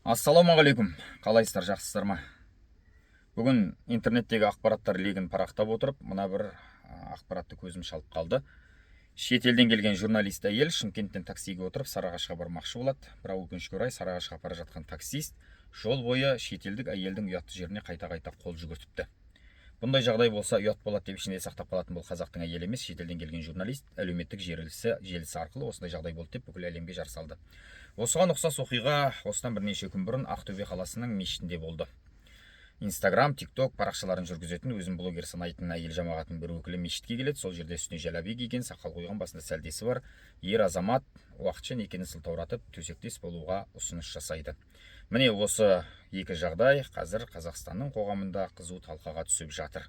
Ассалаумағалейкум! Қалайсыздар, жақсысыздар ма? Бүгін интернеттегі ақпараттар легін парақтап отырып, мына бір ақпаратты көзім шалып қалды. Шетелден келген журналист әйел Шымкенттен таксиге отырып, Сарыағашқа бармақшы болады. Бірақ, өкінішке орай, Сарыағашқа бара жатқан таксист жол бойы шетелдік әйелдің ұятты жеріне қайта-қайта қол жүгіртіпті. Бұндай жағдай болса, ұят болады деп ішінде сақтап қалатын бұл қазақтың әйелі емес, шетелден келген журналист әлеуметтік желісі арқылы осындай жағдай болды деп бүкіл әлемге жар салды. Осыған ұқсас оқиға осыдан бірнеше күн бұрын Ақтөбе қаласының мешітінде болды. Инстаграм, Тикток парақшаларын жүргізетін, өзін блогер санайтын әйел жамағатының бір өкілі мешітке келеді. Сол жерде үстіне жәләби киген, сақал қойған, басында сәлдесі бар ер азамат уақытша некені сылтауратып, төсектес болуға ұсыныс жасайды. Міне, осы екі жағдай қазір Қазақстанның қоғамында қызу талқыға түсіп жатыр.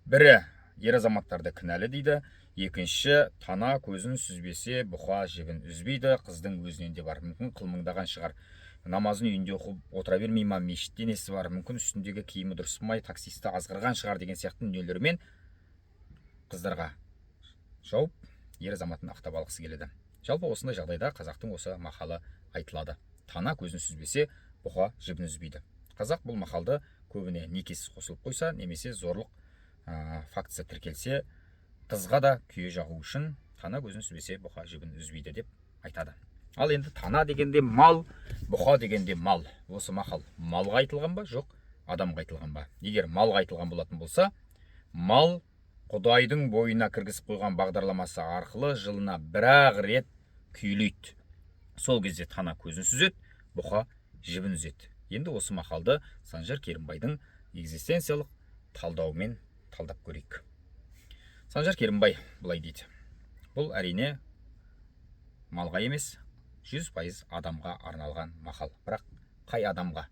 Бірі ер азаматтарды кінәлі дейді, екінші тана көзін сүзбесе, бұқа жібін үзбейді, қыздың өзінен де бар, мүмкін, қылмыңдаған шығар, намазын үйінде оқып отыра бермей ма, мешітте несі бар, мүмкін, үстіндегі киімі дұрыс болмай, таксисті азғырған шығар деген сияқты дүниелермен қыздарға жауып, ер азаматын ақтап алғысы келеді. Жалпы, осындай жағдайда қазақтың осы мақалы айтылады: тана көзін сүзбесе, бұқа жібін үзбейді. Қазақ бұл мақалды көбіне некесіз қосылып қойса немесе зорлық фактісі тіркелсе, қызға да күйе жағу үшін тана көзін сүзбесе, бұқа жібін үзбейді деп айтады. Ал енді тана дегенде мал, бұқа дегенде мал. Осы мақал малға айтылған ба, жоқ адамға айтылған ба? Егер малға айтылған болатын болса, мал Құдайдың бойына кіргізіп қойған бағдарламасы арқылы жылына бір-ақ рет күйлейді. Сол кезде тана көзін сүзеді, бұқа жібін үзеді. Енді осы мақалды Санжар Керімбайдың экзистенциялық талдауымен талдап көрейік. Санжар Керімбай былай дейді: бұл, әрине, малға емес, 100% адамға арналған мақал. Бірақ қай адамға?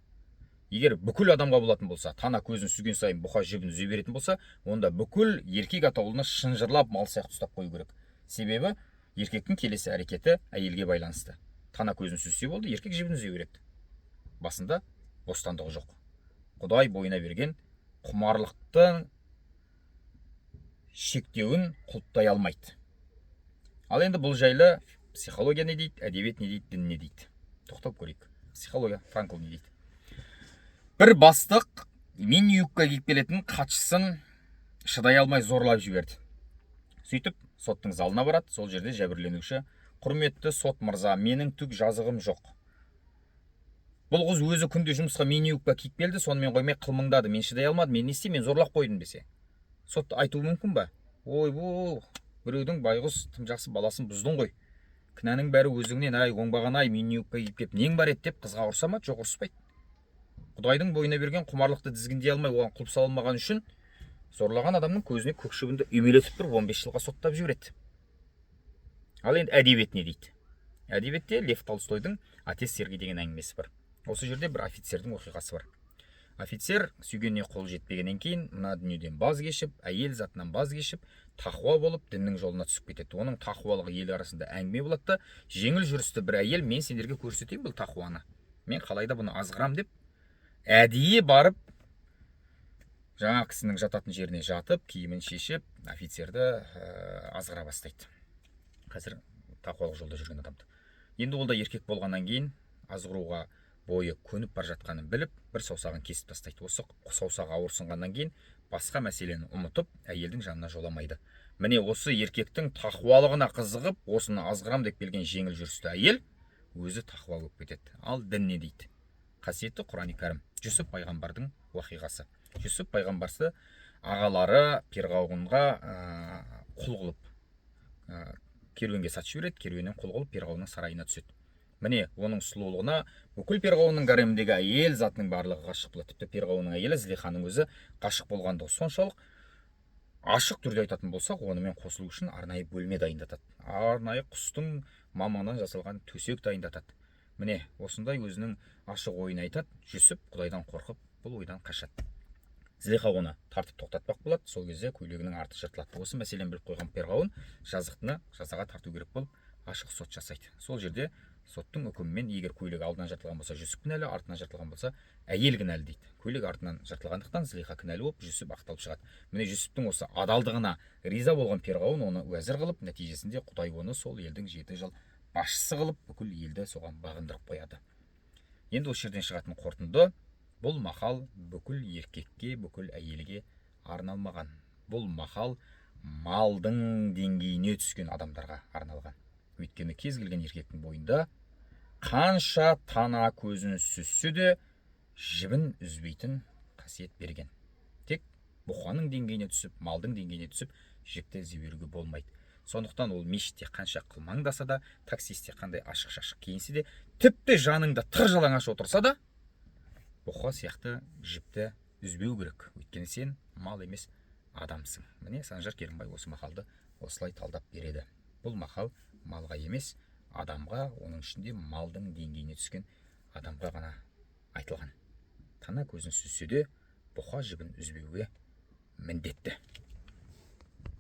Егер бүкіл адамға болатын болса, тана көзін сүзген сайын бұқа жібін үзе беретін болса, онда бүкіл еркек атаулыны шынжырлап, мал сияқты ұстап қою керек. Себебі еркектің келесі әрекеті әйелге байланысты. Тана көзін сүзсе болды, еркек жібін үзе береді. Басында бостандығы жоқ, Құдай бойына берген құмарлықтың шектеуін құлыптай алмайды. Ал енді бұл жайлы психология не дейді, әдебиет не дейді, дін не дейді, тоқталып көрейік. Психология, Франкл не дейді? Бір бастық мини юбка киіп келетін хатшысын шыдай алмай зорлап жіберді. Сөйтіп соттың залына барады. Сол жерде жәбірленуші: «Құрметті сот мырза, менің түк жазығым жоқ. Бұл қыз өзі күнде жұмысқа мини юбка киіп келді, сонымен қоймай қылмыңдады. Мен шыдай алмадым, мен не істеймін, мен зорлап қойдым», – десе, сот айтуы мүмкін ба: «Ойбу, біреудің байғұс тым жақсы баласын бұздың ғой, кінәнің бәрі өзіңнен, ай, оңбаған ай, мини юбка киіп келіп нең бар еді?» – деп қызға ұрса ма? Жоқ, ұрыспайды. Құдайдың бойына берген құмарлықты тізгіндей алмай, оған құлып сала алмаған үшін зорлаған адамның көзіне көк шыбынды үймелетіп тұрып 15 жылға соттап жібереді. Ал енді әдебиет не дейді? Әдебиетте Лев Толстойдың «Отец Сергий» деген әңгімесі бар. Осы жерде бір офицердің оқиғасы бар. Офицер сүйгеніне қол жетпегеннен кейін мына дүниеден баз кешіп, әйел затынан баз кешіп, тақуа болып, діннің жолына түсіп кетеді. Оның тақуалығы ел арасында әңгіме болады да, жеңіл жүрісті бір әйел: «Мен сендерге көрсетейін бұл тақуаны, мен қалайда бұны азғырам», – деп әдейі барып, жаңа кісінің жататын жеріне жатып, киімін шешіп, офицерді азғыра бастайды, қазір тақуалық жолда жүрген адамды. Енді ол да еркек болғаннан кейін азғыруға бойы көніп бара жатқанын біліп, бір саусағын кесіп тастайды. Осы саусағы ауырсынғаннан кейін басқа мәселені ұмытып, әйелдің жанына жоламайды. Міне, осы еркектің тақуалығына қызығып, осыны азғырам деп келген жеңіл жүрісті әйел өзі тақуа болып кетеді. Ал дін не дейді? Қасиетті Құран Кәрім, Жүсіп пайғамбардың уақиғасы. Жүсіп пайғамбарды ағалары перғауынға құл қылып, керуенге сатып жібереді. Керуеннен құл қылып, перғауынның сарайына түседі. Міне, оның сұлулығына бүкіл перғауынның гареміндегі әйел затының барлығы ғашық болады. Тіпті перғауынның әйелі Зілиханың өзі ғашық болғандығы соншалық, ашық түрде айтатын болсақ, онымен қосылу үшін арнайы бөлме дайындатады, арнайы құстың мамығынан жасалған төсек дайындатады. Міне, осындай өзінің ашық ойын айтады. Жүсіп Құдайдан қорқып, бұл ойдан қашады. Зілиха оны тартып тоқтатпақ болады. Сол кезде көйлегінің арты жыртылады. Осы мәселені біліп қойған перғауын жазықтыны жазаға тарту керек болып, ашық сот жасайды. Сол жерде соттың үкімімен, егер көйлек алдынан жыртылған болса, Жүсіп кінәлі, артынан жыртылған болса, әйел кінәлі дейді. Көйлек артынан жыртылғандықтан, Зілиха кінәлі болып, Жүсіп ақталып шығады. Міне, Жүсіптің осы адалдығына риза болған перғауын оны уәзір қылып, нәтижесінде Құдай оны сол елдің 7 жыл басшысы қылып, бүкіл елді соған бағындырып қояды. Енді осы жерден шығатын қорытынды: бұл мақал бүкіл еркекке, бүкіл әйелге арналмаған. Бұл мақал малдың деңгейіне түскен адамдарға арналған. Өйткені кез келген еркектің бойында қанша тана көзін сүзсе де, жібін үзбейтін қасиет берген. Тек бұқаның деңгейіне түсіп, малдың деңгейіне түсіп, жіпті үзе беруге болмайды. Сондықтан ол мешітте қанша қылмаңдаса да, таксистте қандай ашық шашық киінсе де, тіпті жаныңда тыр жалаңаш отырса да, бұқа сияқты жіпті үзбеу керек. Өйткені сен мал емес, адамсың. Міне, Санжар Керімбай осы мақалды осылай талдап береді. Бұл мақал малға емес, адамға, оның ішінде малдың деңгейіне түскен адамға ғана айтылған. Тана көзін сүзсе де, бұқа жібін үзбеуге міндетті.